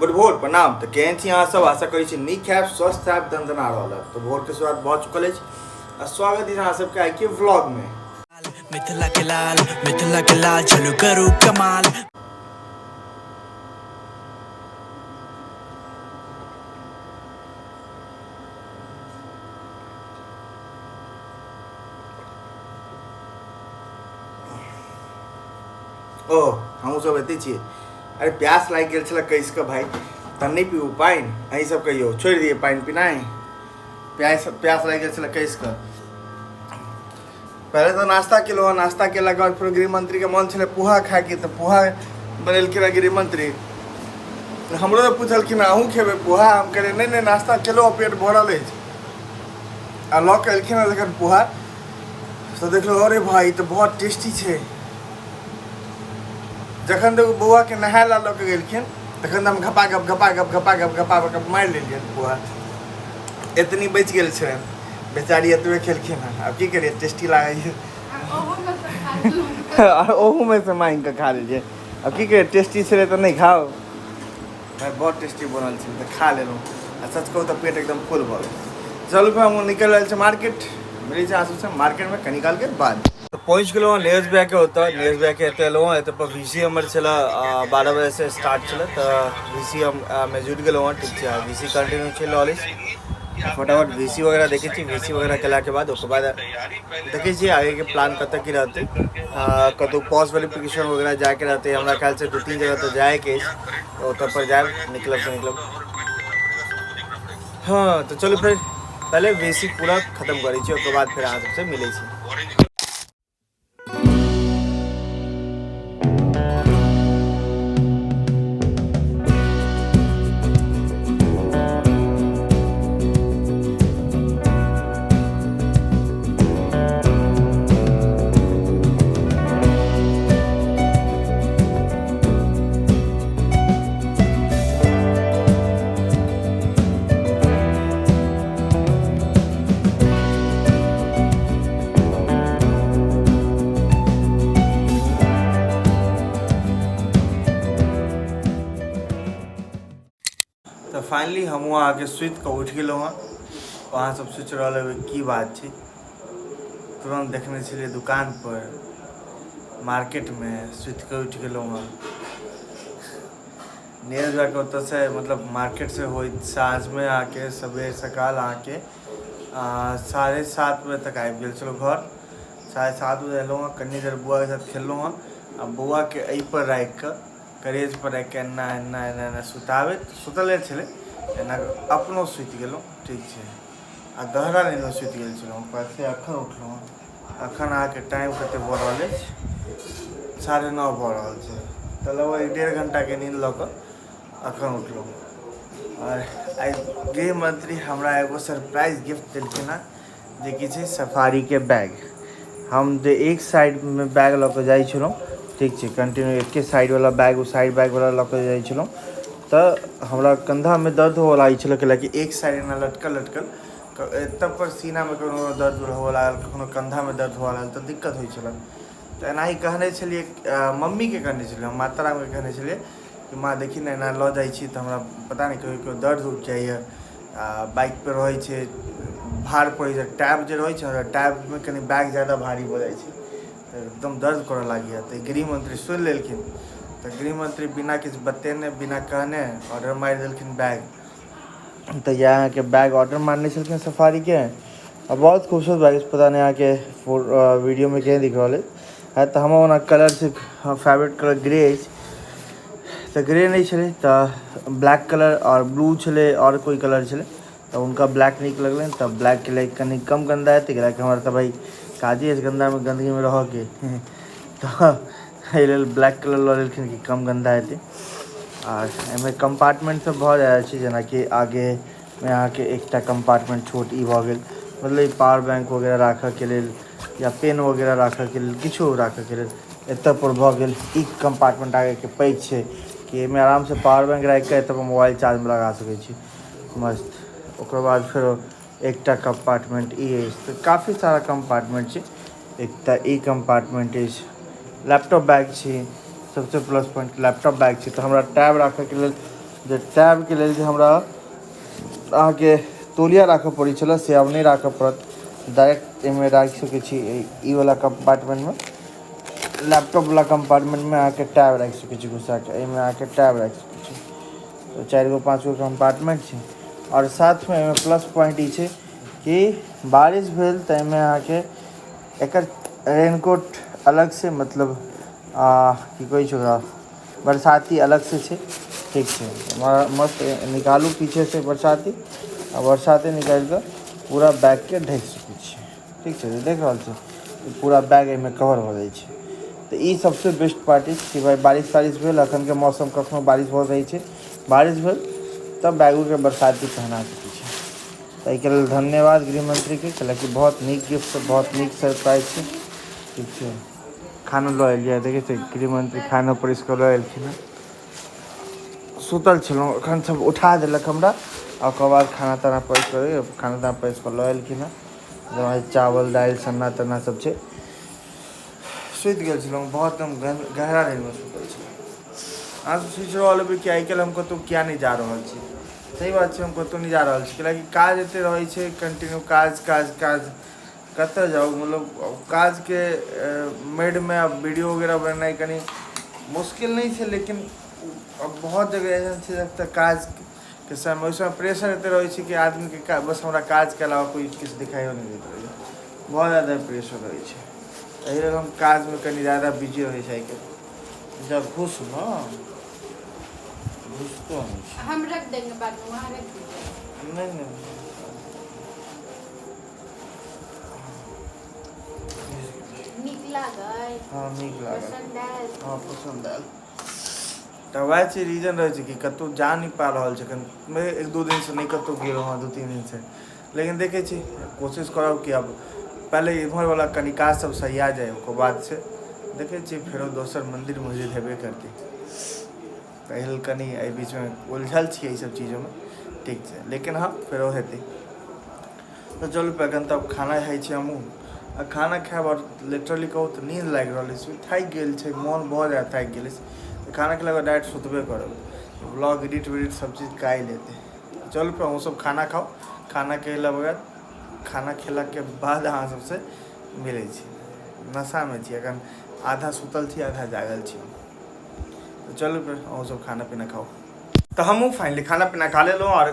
Good भोर, प्रणाम। तऽ केहन छी अहाँ सब? आशा करै छी नीक हैब, स्वस्थ हैब, दनदना रहल हैब। तऽ भोरके शुरुआत भऽ चुकल अछि आ स्वागत अछि अहाँ सबके आइके व्लॉगमे। मिथिला के लाल, मिथिला के लाल, चलू करू कमाल। ओ हमहूँ सब एते छियै। अरे प्यास लागि गेल छलै कसि कऽ भाइ, तऽ नहि पीबू पानि? अहीं सब कहियौ, छोड़ि दियै पानि पिनाइ? प्यास प्यास लागि गेल छलै कसि कऽ। पहिले तऽ नाश्ता केलहुँ हँ। नाश्ता केलाके बाद फेर गृहमंत्रीके मन छलै पोहा खायके, तऽ पोहा बनेलखिन हँ गृहमंत्री। हमरो तऽ पुछलखिन, अहूँ खेबै पोहा? हम कहलियै, नहि नहि, नाश्ता केलहुँ, पेट भरल अछि। आ लऽ कऽ एलखिन हँ जखन पोहा, तऽ देखलहुँ, अरे भाइ, ई तऽ बहुत टेस्टी छै। जखन देखू बौआके नहाय लए लऽ कऽ गेलखिन, तखन तऽ हम घपा घप घपा घप घपा घप घपा घप मारि लेलियनि पोहा। एतनी बचि गेल छनि, बेचारी एतबे खेलखिन हँ। आब की करियै, टेस्टी लागै। आर ओहूमे से मांगि कऽ खा लेलियै। आब की करियै, टेस्टी छलै तऽ नहि खाउ भाइ? बहुत टेस्टी बनल छलै तऽ खा लेलहुँ। आ सच कहू तऽ पेट एकदम फुल भऽ गेल। चलू फेर, हम निकलि रहल छी मार्केट। मिलै छै अहाँ सबसँ मार्केटमे कनी कालके बाद। तऽ पहुँच गेलहुँ हँ नीरज भैयाके ओतऽ। नीरज भैयाके एतऽ एलहुँ हँ। एतऽ पर वी सी हमर छलै, 12 बजेसँ स्टार्ट छलै, तऽ वी सी हम मे जुटि गेलहुँ हँ। ठीक छै, वी सी कंटिन्यू चलि रहल अछि। फटाफट वी सी वगैरह देखै छी। वी सी वगैरह केलाके बाद ओकर बाद देखै छियै आगेके प्लान कतऽ की रहतै। कतहु पॉज वेरिफिकेशन वगैरह जायके रहतै। हमरा ख्यालसँ दू तीन जगह तऽ जायके अछि, तऽ ओतऽ पर जायब। निकलब तऽ निकलब। हँ, तऽ चलू फेर, पहिले वी सी पूरा खतम करै छी, ओकर बाद फेर अहाँ सबसँ मिलै छी। तऽ फाइनली हमहूँ अहाँके सुति कऽ उठि गेलहुँ हँ। अहाँ सब सोचि रहल हेबै, की बात छै, तुरन्त देखने छलियै दुकानपर, मार्केटमे सुति कऽ उठि गेलहुँ हँ। नीरज भाइके ओतऽसँ, मतलब मार्केटसँ होइत साँझमे अहाँके सबेर सकाल अहाँके 7:30 बजे तक आबि गेल छलहुँ घर। 7:30 बजे एलहुँ हँ, कनि देर बौआके साथ खेललहुँ हँ आ बौआके एहिपर राखिकऽ, करेजपर राखिकऽ एना एना एना एना सुताबैत सुतले छलै, एना अपनो सुति गेलहुँ। ठीक छै, आ गहरा नींदमे सुति गेल छलहुँ। ओकर बाद फेर एखन उठलहुँ हँ। एखन अहाँके टाइम कतेक भऽ रहल अछि? 9:30 भऽ रहल छै। तऽ लगभग एक डेढ़ घण्टाके नींद लऽ कऽ एखन उठलहुँ। आओर आइ गृहमंत्री हमरा एगो सरप्राइज गिफ्ट देलखिन हँ, जेकि छै सफारीके बैग। हम जे एक साइडमे बैग लऽ कऽ जाइ छलहुँ, ठीक छै, कंटिन्यू एके साइडवला बैग, ओ साइड बैगवला लऽ कऽ जाइ छलहुँ, तऽ हमरा कन्धामे दर्द हुअ लागै छलै, कैलाकि एक साइड एना लटकल लटकल एतऽ पर सीनामे कखनो दर्द हुअ लागल, कखनो कन्धामे दर्द हुअ लागल, तऽ दिक्कत होइ छलै। तऽ एनाही कहने छलियै मम्मीके, कहने छलियै हम माता रामके कहने छलियै कि माँ, देखी ने, एना लऽ जाइ छी तऽ हमरा पता नहि कहियो कहियो दर्द उठि जाइए। आ बाइकपर रहै छै, भार पड़ै छै। टैब जे रहै छै ने, टैबमे कनि बैग ज्यादा भारी भऽ जाइ छै, तऽ एकदम दर्द करऽ लागैए। तऽ गृहमंत्री सुनि लेलखिन। तऽ गृहमंत्री बिना किछु बतेने, बिना कहने ऑर्डर मारि देलखिन बैग। तऽ इएह अहाँके बैग ऑर्डर मारने छलखिन सफारीके आ बहुत खूबसूरत बैग अछि। पता नहि अहाँके वीडियोमे केहन दिख रहल अछि। है तऽ हमर ओना कलर छै, फेवरेट कलर ग्रे अछि, तऽ ग्रे नहि छलै, तऽ ब्लैक कलर आओर ब्लू छलै, आओर कोइ कलर छलै। तऽ हुनका ब्लैक नीक लगलनि, तऽ ब्लैक के कनि कम गन्दा हेतै, कैलाकि हमर तऽ भाइ काजे अछि गन्दामे, गन्दगीमे रहऽके। तऽ एहि लेल ब्लैक कलर लऽ लेलखिन कि कम गन्दा हेतै। आर एहिमे कम्पार्टमेंट सब भऽ जाइ छै, जेनाकि आगेमे अहाँके एकटा कम्पार्टमेंट छोट ई भऽ गेल, मतलब ई पावर बैंक वगैरह राखऽके लेल या पेन वगैरह राखऽके लेल, किछो राखऽके लेल। एतऽ पर भऽ गेल ई कम्पार्टमेंट आगेके, पैघ छै कि एहिमे आरामसँ पावर बैंक राखिकऽ एतऽ पर मोबाइल चार्जमे लगा सकै छी मस्त। ओकर बाद फेरो एकटा कम्पार्टमेंट ई अछि। तऽ काफी सारा कम्पार्टमेंट छै। एकटा ई कम्पार्टमेंट अछि। लैपटॉप बैग छै। सबसँ प्लस पॉइंट लैपटॉप बैग छै, तऽ हमरा टैब राखऽके लेल जे टैबके लेल जे हमरा अहाँके तौलिया राखऽ पड़ै छलै से आब नहि राखऽ पड़त। डायरेक्ट एहिमे राखि सकै छी। ई वाला कम्पार्टमेंटमे, लैपटॉपवला कम्पार्टमेंटमे अहाँके टैब राखि सकै छी घुसाके। एहिमे अहाँके टैब राखि सकै छी। तऽ 4 गो 5 गो कम्पार्टमेंट छै। आओर साथमे एहिमे प्लस पॉइंट ई छै कि बारिश भेल तऽ एहिमे अहाँके एकर रेनकोट अलगसँ, मतलब की कहै छै ओकरा, बरसाती अलगसँ छै। ठीक छै, मस्त निकालू पीछेसँ बरसाती आ बरसाती निकालि कऽ पूरा बैगके ढकि सकै छियै। ठीक छै, देख रहल छी, पूरा बैग एहिमे कवर भऽ जाइ छै। तऽ ई सबसँ बेस्ट पार्ट अछि कि भाइ बारिश तारिश भेल, अखनके मौसम कखनो बारिश भऽ जाइ छै, बारिश भेल तऽ बैगोके बरसाती पहना सकै छी। तऽ एहिके लेल धन्यवाद गृहमन्त्रीके, कैलाकि बहुत नीक गिफ्ट, बहुत नीक सरप्राइज छै। ठीक छै, खानो लऽ एलियै। देखै छियै, गृहमन्त्री खानो परसि कऽ लऽ एलखिन हँ। सुतल छलहुँ एखन, सब उठा देलक हमरा आ ओकर बाद खाना ताना परसि कऽ, खाना ताना परसि कऽ लऽ एलखिन हँ। चावल, दालि, सन्ना तन्ना सब छै। सुति गेल छलहुँ, बहुत हम गहरा नींदमे सुतल छलहुँ। अहाँ सब सोचि रहल हेबै कि आइ काल्हि हम कतहु किया नहि जा रहल छी। सही बात छै, हम कतहु नहि जा रहल छी, कैलाकि काज एते रहै छै, कंटिन्यू काज काज काज, कतऽ जाउ? मतलब काजके मेडमे आब वीडियो वगैरह बनेनाइ कनि मुश्किल नहि छै, लेकिन अब बहुत जगह एहन छै जतऽ काजके समय, ओहि समय प्रेशर एते रहै छै कि आदमीके बस हमरा काजके अलावा कोइ किछु दिखाइयो नहि दैत रहैए। बहुत ज्यादा प्रेशर रहै छै। एहि लेल हम काजमे कनि ज्यादा बिजी रहै छै आइ काल्हि। जब घुस ने घुसतो नहि छै। हम रख देंगे बाद में, वहाँ रख दीजिए। नहीं। नीक लागल? हँ, नीक लागल। पसंद आयल? हँ, पसन्द आयल। तऽ वएह छै, रीजन रहै छै कि कतहु जा नहि पा रहल छै एखन। 1-2 दिनसँ नहि कतहु गेलहुँ हँ, 2-3 दिनसँ। लेकिन देखै छी, कोशिश करब कि आब पहिले इम्हरवला कनि काज सब सरिया जाय, ओकर बाद से देखै छियै फेरो दोसर मन्दिर मस्जिद हेबे करतै। तऽ एहि लेल कनि एहि बीचमे उलझल छियै एहि सब चीजोमे। ठीक छै, लेकिन हँ, फेरो हेतै। तऽ चलू, एखन तब खाना खाइ छी हमहूँ आ खाना खायब। आओर लिटरली कहू तऽ नींद लागि रहल अछि, थाकि गेल छै मोन, बहुत ज्यादा थाकि गेल अछि। तऽ खाना खेलाके बाद डायरेक्ट सुतबे करब। ब्लॉग एडिट वेडिट सब चीज काल्हि हेतै। चलू फेर, अहूँ सब खाना खाउ। खाना खेला बगैर, खाना खेलाके बाद अहाँ सबसँ मिलै छी। नशामे छी एखन, आधा सुतल छी, आधा जागल छी। तऽ चलू फेर, अहूँ सब खाना पीना खाउ। तऽ हमहूँ फाइनली खाना पीना खा लेलहुँ आओर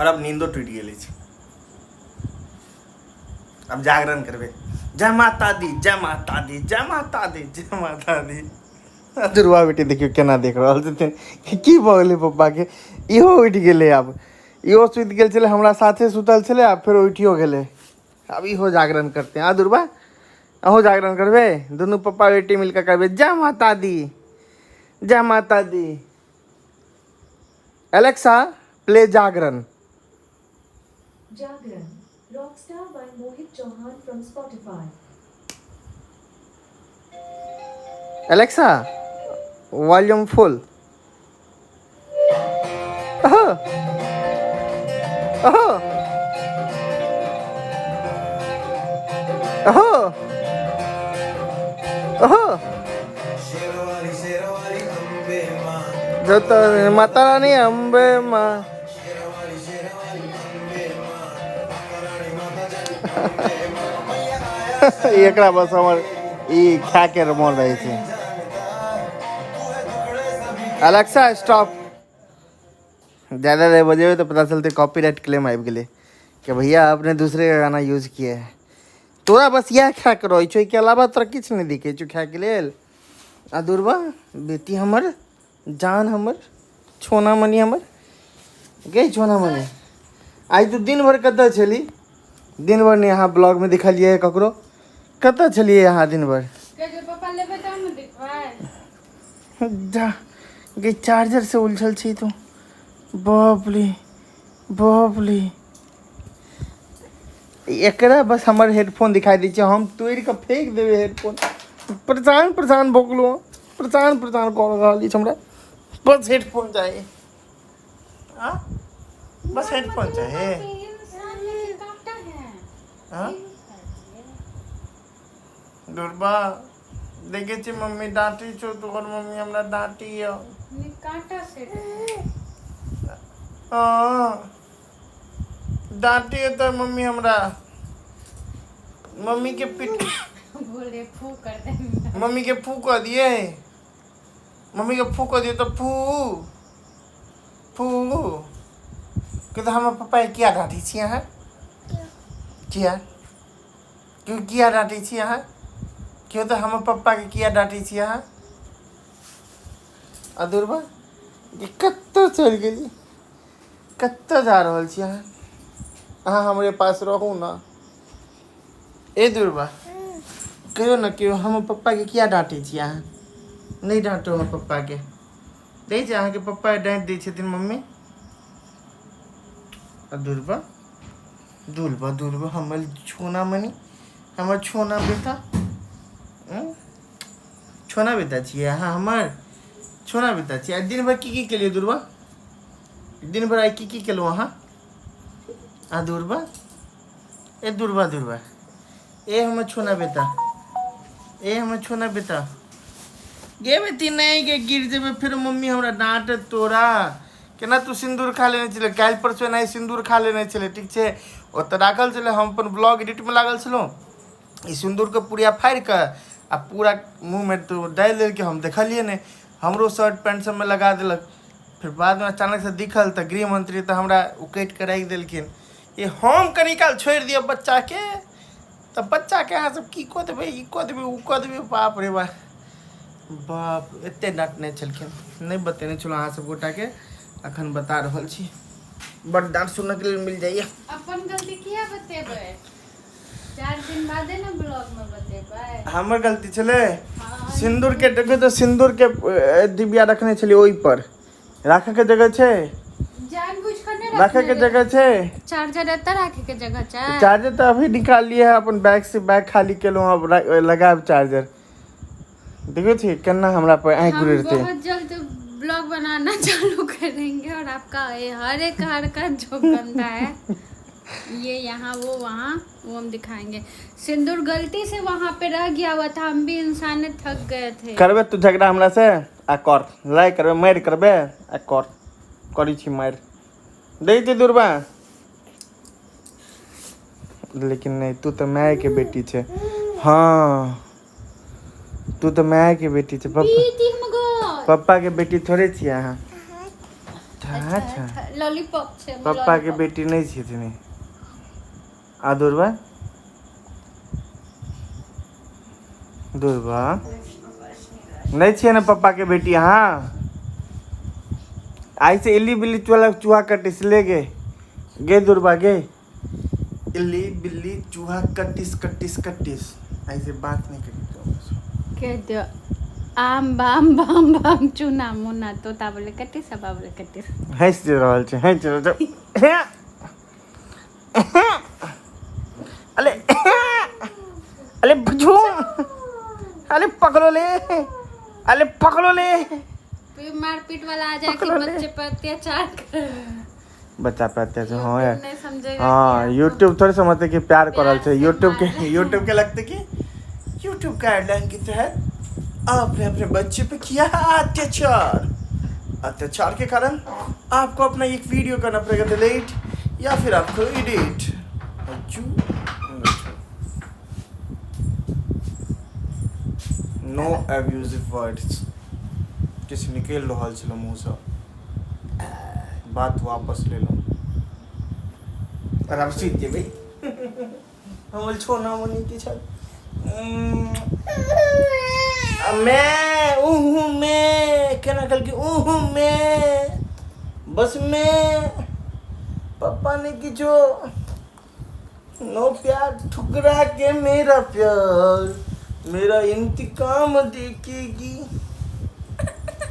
आब नींदो टूटि गेल अछि। आब जागरण करबै। जय माता दी, जय माता दी, जय माता दी, जय माता दी। दुर्वा बेटी देखियौ केना देख रहल छथिन कि की भऽ गेलै पप्पाके। इहो उठि गेलै आब। इहो सुति गेल छलै, हमरा साथे सुतल छलै, आब फेर उठियो गेलै। आब इहो जागरण करतै। आ दुर्वा, अहूँ जागरण करबै? दुनू पप्पा बेटी मिलके करबै। जय माता दी, जय माता दी। Alexa, play jagran. Jagran, Rockstar by Mohit Chauhan from Spotify. Alexa, volume full. ओहो ओहो ओहो ओहो। जो तो माता रानी, अम्बे माँ। एकरा बस हमर ई खाय के मोन रहै छै। Alexa, stop. ज़्यादा देर बजेबै तऽ पता चलतै कॉपीराइट क्लेम आबि गेलै कि भैया आपने दूसरे का गाना यूज किया है। तोरा बस इएह खायके रहै छौ, एहिके अलावा तोरा किछु नहि दिखै छौ खायके लेल। आ दुर्बा बेटी हमर, जान हमर, छोना मनी हमर गे, छोना मनी, आइ तू दिन भरि कतऽ छली? दिन भरि नहि अहाँ ब्लॉगमे देखलियै ककरो। कतऽ छलियै अहाँ दिन भरि? कहै पप्पा लेबै तब ने देखबै। जा गे, चार्जर से उलझल छी तू। बाप रे बाप रे, एकरा बस हमर हेडफोन दिखाई दै छै, हम तोड़ि कऽ फेंक देबै हेडफोन। परेशान परेशान भऽ गेलहुँ, परेशान परेशान कऽ रहल अछि हमरा। बस हेडफोन चाही। आ बस हेडफोन चाही। इंसान लेके काटा है। हाँ दुर्बा, देखे छी मम्मी डांटी छौ तोहर मम्मी हमरा डांटी यऽ। कांटा से। हाँ डांटी तोहर मम्मी हमरा। मम्मी के पीट बोले फू कर दे। मम्मी के फू कह दिए, मम्मी के फू कह दिए तो फू फू के तो हमर पप्पा के किया डांटी छी अहाँ? किया क्यों किया डांटी छी अहाँ? क्यों तो हमर पप्पा के किया डांटी छी अहाँ? आ दुर्बा ये कत्तो चलि गेली, कत्तो जा रहल छी अहाँ? अहाँ हमरे पास रहू ना। ए दुर्बा कहियो ना केओ हमर पप्पा के किया डांटै छी अहाँ? नहि डांटू हमर पप्पा के। दै छै अहाँके पप्पा डाँटि दै छथिन मम्मी। आ दुर्बा दुर्बा दुर्बा हमर छोना मनी, हमर छोना बेटा, छोना बेटा छियै अहाँ हमर, छोना बेटा छियै। आइ दिन भरि की की केलियै दुर्बा? दिन भरि आइ की की केलहुँ अहाँ? आ दुर्बा, ए दुर्बा दुर्बा, ए हमर छोना बेटा, ए हमर छोना बेटा। गे बेटी नहीं गे, गिर जेबै फेर मम्मी हमरा डाँटत तोरा। केना तू सिन्दूर खा लेने छलै? काल्हि परसू एनाही सिन्दूर खा लेने छलै, ठीक छै? ओतऽ राखल छलै, हम अपन ब्लॉग एडिटमे लागल छलहुँ, ई सिन्दूरके पुड़िया फाड़ि कऽ आ पूरा मुँहमे तो डालि देलकै, हम देखलियै नहि, हमरो शर्ट पैंट सबमे लगा देलक। फेर बादमे अचानकसँ दिखल तऽ गृहमंत्री तऽ हमरा उकटि कऽ राखि देलखिन कि हम कनी काल छोड़ि दिअ बच्चाके, तऽ बच्चाके अहाँ सब की कऽ देबै, ई कऽ देबै, ओ कऽ देबै। बाप रे बाप बाप, एते डाँटने छलखिन। नहि बतेने छलहुँ अहाँ सब गोटाके, अखन बता रहल छी। बड डाँट सुनऽके लेल मिल जाइए। अपन गलती किया बतेबै? 4 दिन बादे ने ब्लॉग में बतेबै। हमर गलती छलै? सिन्दूर के देखो तऽ सिन्दूर के डिबिया रखने छलियै ओहि पर, राखऽ के जगह छै? जानबूझ के नहि राखऽ के जगह छै? चार्जर एतऽ राखे के जगह छै? चार्जर तऽ अभी निकाललियै है अपन बैग से, बैग खाली केलहुँ, अब लगायब चार्जर। देखै छी केना हमरा पर आँखि हम गुड़ेतै। बहुत जल्द ब्लॉग बनाना चालू करेंगे और आपका ये हर एक हरकत जो गंदा है ये यहाँ वो वहाँ वो हम दिखाएंगे। सिंदूर गलती से वहाँ पे रह गया हुआ था, हम भी इंसान थक गए थे। करबे तू झगड़ा हमरा से? आ कर लड़ाई करबे, मारि करबे? आ कर करी छी मारि दै छी दुर्बा। लेकिन नहीं, तू तऽ माय के बेटी छै। हाँ तू तऽ माय के बेटी छै, पप्पा पप्पा के बेटी थोड़े छियै अहाँ। अच्छा लॉलीपॉप छै पप्पा के बेटी नहीं छियै। आ दुर्बा दुर्बा नहीं छियै ने पप्पा के बेटी अहाँ? आई से इल्ली बिल्ली चूहा चूहा कटिस ले गे गे दुर्बा गे, इल्ली बिल्ली चूहा कटिस कटिस कटिस। ऐसे बात नहीं करी तो कह दो आम बाम बाम बाम चूना मुना तोता बोले कटिस अबा बोले कटिस। हँसि रहल छै, हँसि रहल छै। अरे अरे बुझू, अरे पकड़ो ले, अरे पकड़ो ले। मारपीट वाला आ जाए कि बच्चे पर अत्याचार कर, बच्चा पे अत्याचार। हाँ यार नहीं समझेगा। हाँ यूट्यूब थोड़े समझते कि प्यार करल छै। यूट्यूब के लगते कि यूट्यूब गाइडलाइन के तहत आपने अपने बच्चे पे किया अत्याचार, अत्याचार के कारण आपको अपना एक वीडियो करना पड़ेगा डिलीट या फिर आपको एडिट। नो एब्यूजिव वर्ड्स किछु निकलि रहल छलै मुँहसँ, बात वापस लेलहुँ। आराम सुति जेबै हमर छोना मुनी की छल मैं ऊहू में केना कहलकै ऊहू में बस में पप्पा ने किछो नो प्यार ठुकरा के मेरा प्यार मेरा इंतकाम देखेगी।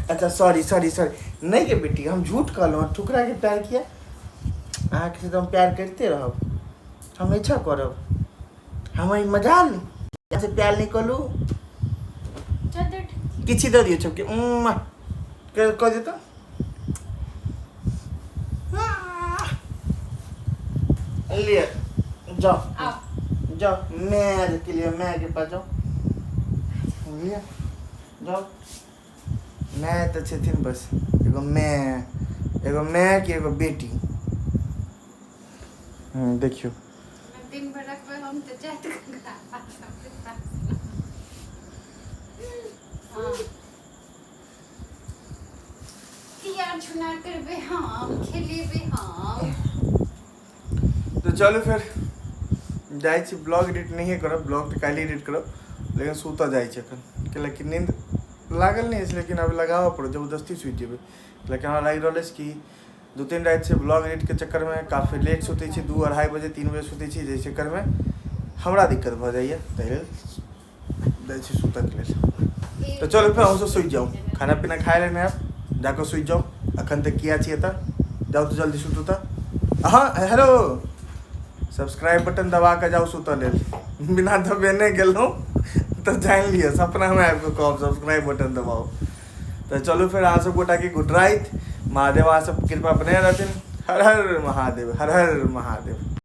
अच्छा सॉरी सॉरी सॉरी, नहीं के बेटी हम झूठ कहलहुँ, ठुकरा के प्यार किया। अहाँके से तो हम प्यार करते रहब, हमेशा करब, हम मजाल से प्यार नहीं करू। किछि दऽ दियौ सबके कह दियौ तऽ लिए जाओ जाओ, मैं के लिए मैं के पास जाओ बुझलियै? जाउ। माय तऽ छथिन बस एगो माय, एगो माय के एगो बेटी। देखियौ। दिन भर रखबै हम तऽ जाइत हाँ। तियार छुनार करबै हम, खेलेबै हम। तऽ चलू फेर जाइ छी। ब्लॉग एडिट नहिए करब, ब्लॉग तऽ काल्हि एडिट करब, लेकिन सुतऽ जाइ छी एखन, कैलाकि नींद लागल नहि अछि, लेकिन अभी लगाबऽ पड़त, जबरदस्ती सुति जेबै। लेकिन हमरा लागि रहल अछि कि 2-3 रातिसँ ब्लॉग एडिटके चक्करमे काफी लेट सुतै छी, 2-2:30 बजे 3 बजे सुतै छी, जाहि चक्करमे हमरा दिक्कत भऽ जाइए, ताहि लेल जाइ छी सुतऽके लेल। तऽ चलू फेर अहूँसभ सुति जाउ, खाना पीना खाय लेने आयब, जाकऽ सुति जाउ। अखन तक किया छी एतऽ? जाउ तऽ जल्दी सुतू तऽ। हँ हेलो, सब्सक्राइब बटन दबा कऽ जाउ सुतऽ लेल। बिना दबेने गेलहुँ तऽ जानि लिअ सपनामे आबि कऽ कहब सब्सक्राइब बटन दबाउ। तऽ चलू फेर अहाँ सब गोटाके गुड राति। महादेव अहाँ सब कृपा बने रहथिन। हर हर महादेव, हर हर महादेव।